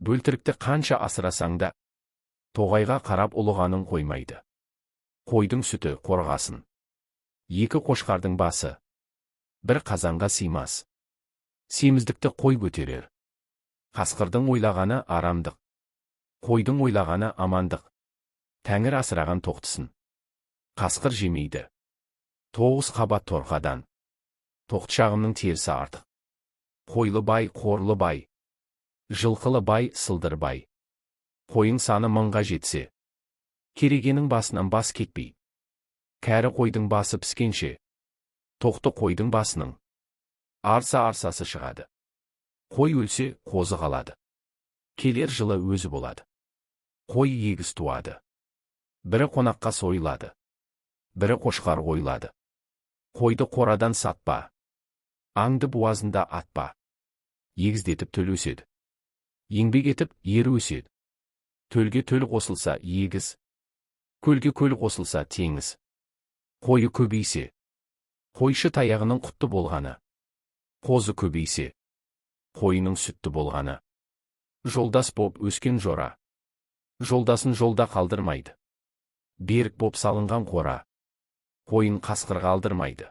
Бөлтірікті қанша асырасаң да, тоғайға қарап ұлығанын қоймайды. Қойдың сүті қорғасын. Екі қошқардың басы бір қазанға сыймас. Семіздікті қой көтерер. Қасқырдың ойлағаны арамдық, қойдың ойлағаны амандық. Тәңір асыраған тоқтысын қасқыр жемейді. Тоғыз қабат торқадан тоқтышағымның терісі артық. Қойлы бай, қорлы бай. Жылқылы бай, сылдыр бай. Қойың саны 1000-ға жетсе, керегенің басынан бас кетпей. Кәрі қойдың басы піскенше, тоқты қойдың басының арса-арсасы шығады. Қой өлсе, қозы қалады. Келер жылы өзі болады. Қой егіз туады. Бірі қонаққа сойылады, бірі қошқар қойылады. Қойды қорадан сатпа, аңды буазында атпа. Егіздетіп төл өседі. Еңбек етіп, ер өседі. Төлге төл қосылса, егіз. Көлге көл қосылса, теңіз. Қойы көбейсе, қойшы таяғының құтты болғаны. Қозы көбейсе, қойының сүтті болғаны. Жолдас боп өскен жора жолдасын жолда қалдырмайды. Берік боп салынған қора қойын қасқырға алдырмайды.